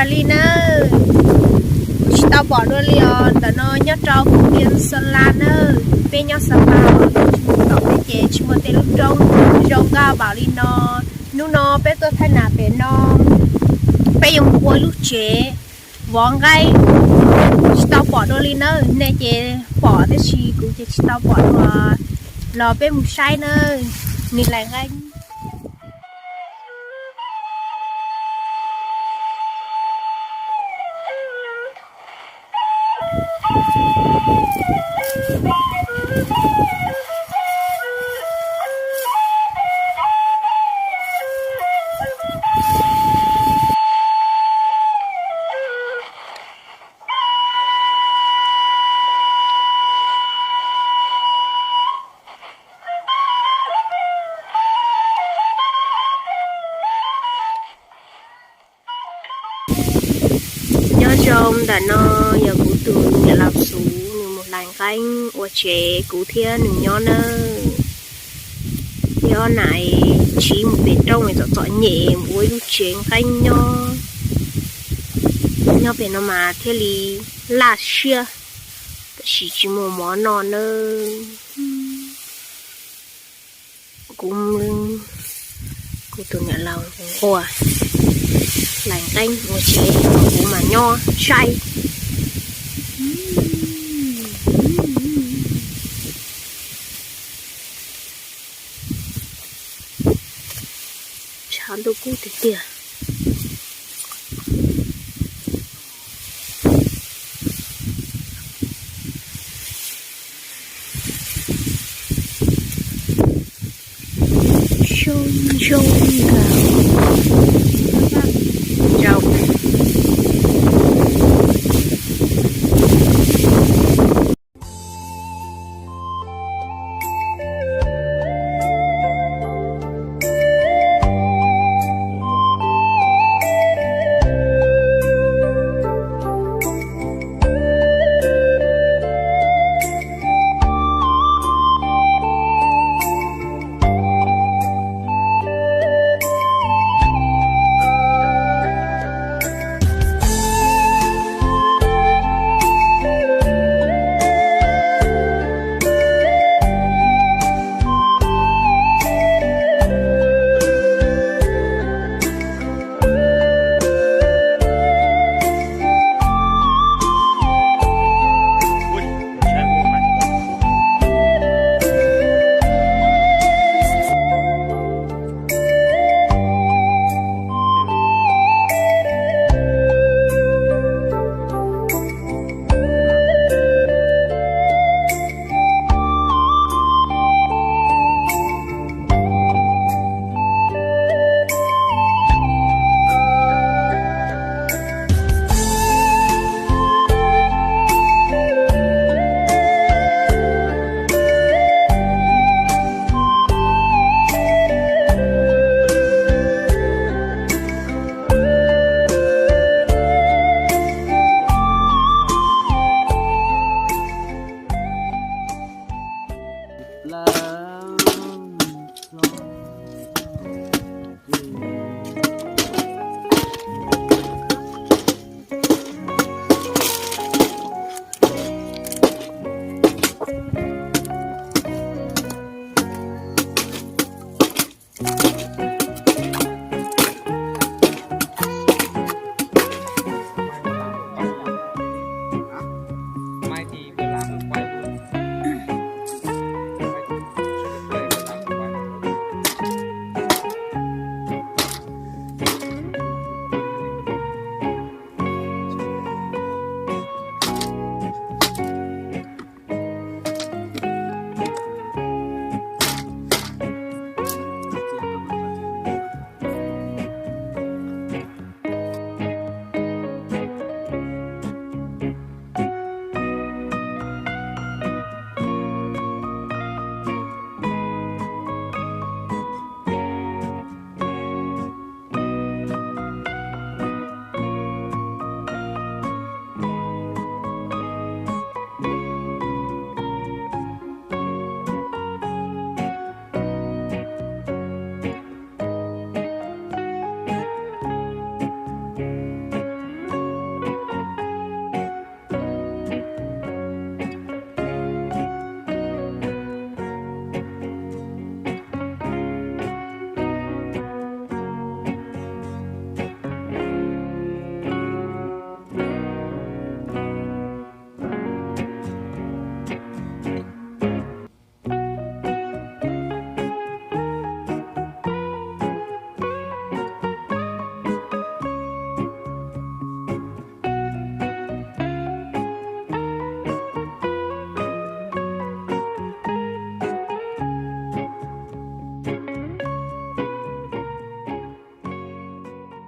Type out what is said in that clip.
Li nawb, kuv tsis tau pom dua li os. Ntawm no nyob rau kuv tias Sa La nawb, peb nyob Sa La os, tsis mus tom peb ces tsis muaj tej lub roob zoo nkauj npaum li no. Hnub no peb tuaj thaij nas pem no, peb yuav mus ua lub tsev vov nqaij, tsis tau pom dua li nawb. Nej ces pom tab sis kuv ces tsis tau pom dua, los peb mus saib nawb. Nws lais nqeeb. Nyob zoo, ntawm no yog kuv tus niam laus Xuv, nws mus lais nqeeb ua tsev, kuv thiab nws nyob nawb. Thiab ob niam txiv mus pem roob es txom txom nyem mus ua ib lub tsev nqeeb nyob, nyob pem no mas thiaj li laj siab, tab sis tsis muaj mov noj nawb. Kuv, kuv tus niam laus nquag lais nqeeb ua tsev, kuv mas nyob saib. Tshav ntuj kub tiag tiag. Zoo zoo nkauj.